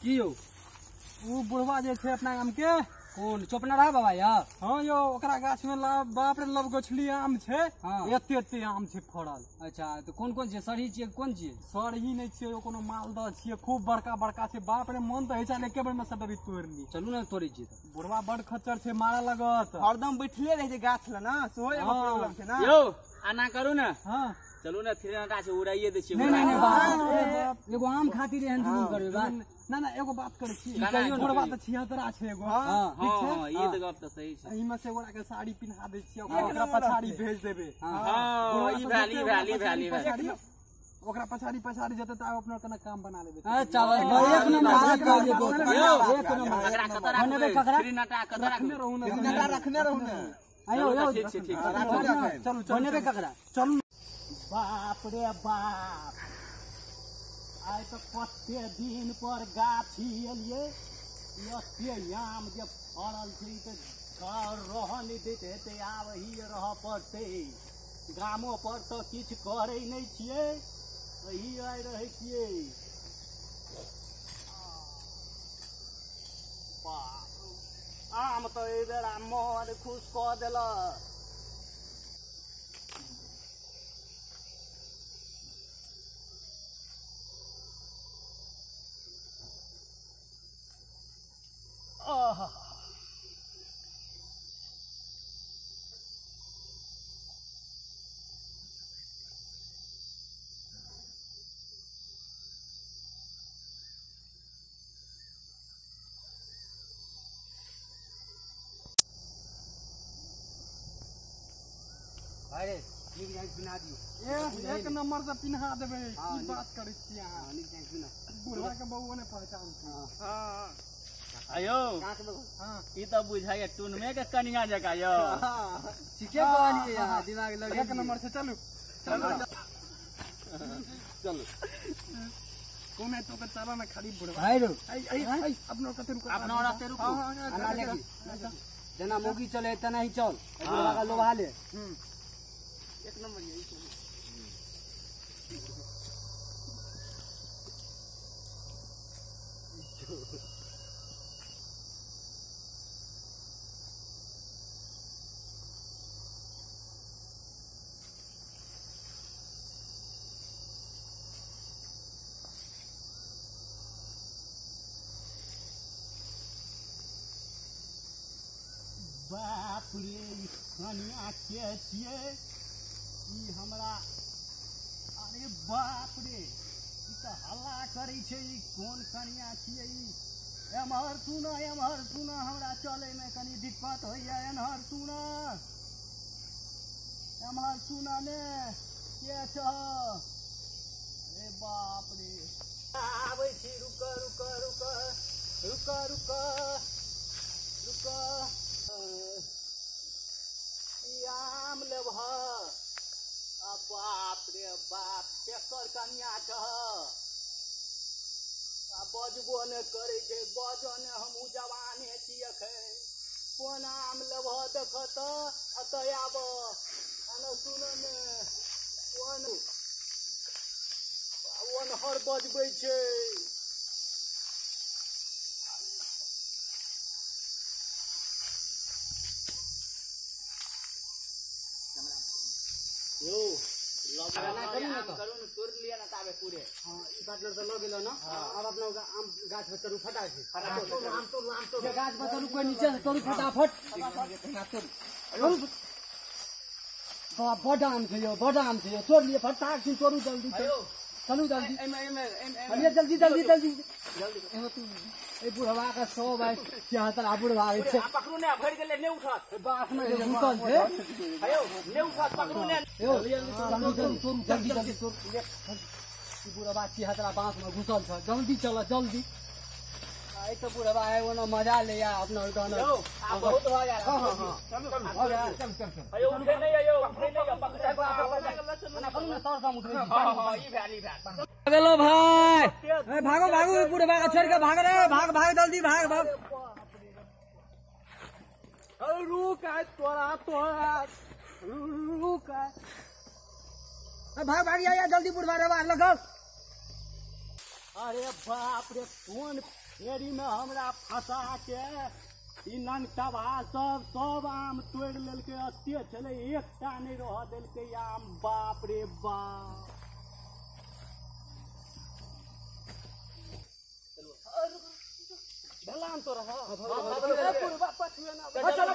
की यौ उ बुढ़वा जे छै अपना गाम के कोन चोपना रहा बाबा या हां यौ ओकरा गाछ में बाप रे लव गछली आम छै एते एते आम छै फड़ल। अच्छा तो कोन कोन छै सरही छियै कोन छियै? सरही नहि छियै यो कोनो मालदह छियै खूब बड़का बड़का छै। बाप रे मन तऽ होइ छै एके बेर में सब अभी तोड़ ली। चलू ने तोड़ै छियै। तऽ बुढ़वा बड़ खच्चर छै मारा लगत हरदम बैठले रहै छै गाछ लग ना सेहो एगो प्रॉब्लम छै ना। यौ आना करू ने। हां चलू ने थिरनटा छै उड़ाइए दै छियै। नहीं नहीं बाप एगो आम खातिर एहन जुलुम करबै बात ना ना एगो बात करै छी बुढ़वा तऽ 76 छै एगो। हां हां ई तऽ गप तऽ सही छै। एहिमे से ओकरा के साड़ी पिन्हा दै छियै ओकरा पछाड़ी भेज देबै। हां ई भेल ई भेल ई भेल ई भेल ओकरा पछाड़ी पछाड़ी जेतै तऽ अपना कना काम बना लेबै। अच्छा एक नंबर एक नंबर एकरा कत राखबै थिरनटा कत रखने रहू ने थिरनटा रखने रहू ने। आयो यौ ठीक छै ठीक चलू चलू बनेबै ककरा चलू। बाप रे बाप आइ तऽ कते दिन पर गाछी एलियै एते आम जे फड़ल छै तऽ घर रहऽ नहि दैत हेतै आब ही रहऽ पड़तै। गामो पर तऽ किछु करै नहि छियै एही आइ रहै छियै। बाप आम तऽ एहि बेर मन खुश कऽ देलक। अरे नीक जाइत पिन्हा दियौ। एक नंबर से पिन्हा देबै की बात करै छी अहाँ। नीक जाइत पिन्हा बुढ़वा के बउओ ने पहचान छै। हां आयो ई तऽ बुझाइया टुनमे के कनिया जकाँ यौ। ठीके कहलियै अहाँ दिमाग लगे एक नंबर से। चलू चलू चलू कोने तो के चला ना खाली बुढ़वा भाई रो आई आई आई अपनो कते रुको अपनो रास्ते रुको। आना लेकी जेना मौगी चले तेना ही चल बुढ़वा का लोभा ले। एक नंबर यही। बाप रे ई कनिया के छियै ई हमरा अरे बाप रे ई तऽ हल्ला करै छै ई कोन कनिया छियै ई। एम्हर सुन एम्हर सुन हमरा चलैमे कनि दिक्कत होइया एम्हर सुन एम्हर सुन ने के छह। अरे बाप रे आबै छी रुक रुक रुक रुक रुक रुक ई आम लेबह। आ बाप रे बाप केकर कनिया छह आ बजबो नहि करै छै बजऽ ने हमहूँ जवाने छी एखन। कोन आम लेबह देख तऽ एतऽ आब आने सुन ने कोन ओनहर बजबै छै। यौ करू ने तोड़ लिअ ना ताबे पूरे। हां ई पार्टनर तऽ लऽ गेलो ना। आब अपना आम गाछ पर चढ़ू फटाफट आम तोड़ू आम तोड़ू गाछ पर चढ़ू कोई नीचे से तोड़ू फटाफट। बड आम छै यौ बड आम छै यौ तोड़ लिअ फटाक से तोड़ू जल्दी चलू जल्दी चलिए जल्दी जल्दी जल्दी जल्दी। ए बुढ़वा का 100 बाई 76 आ बुढ़वा छै पकड़ू ने भरि गेलै ने उठत बास में घुसल छै आयो ने उठत पकड़ू ने जल्दी जल्दी तोड़ू जल्दी जल्दी तोड़ू। ई बुढ़वा 76 बांस में घुसल छै जल्दी चल जल्दी। आई तो बुढ़वा है ओना मजा ले आ अपना गाना यौ आ बहुत भ गेल। हां हां चलू हो गया चल चल चल आयो उठे नहीं आयो उठे नहीं पकड़ ना करू ना तोर साम उठबै। हां हां ई भेल ई भेल गेलो भाई। ए भागो भागो बुढ़वा के छोड़ के भाग रे भाग भाग जल्दी भाग भाग। अरे रुक आय तोरा तोरा रुक आय भाग भाग या जल्दी बुढ़वा रे बाहर लगल। अरे बाप रे कोन फेरी में हमरा फंसा के ई नंगटवा सब सब आम तोड़ि लेलकै। एते छलै एकटा नहि रहऽ देलकै आम। बाप रे बाप। भेलान तोरा। चल।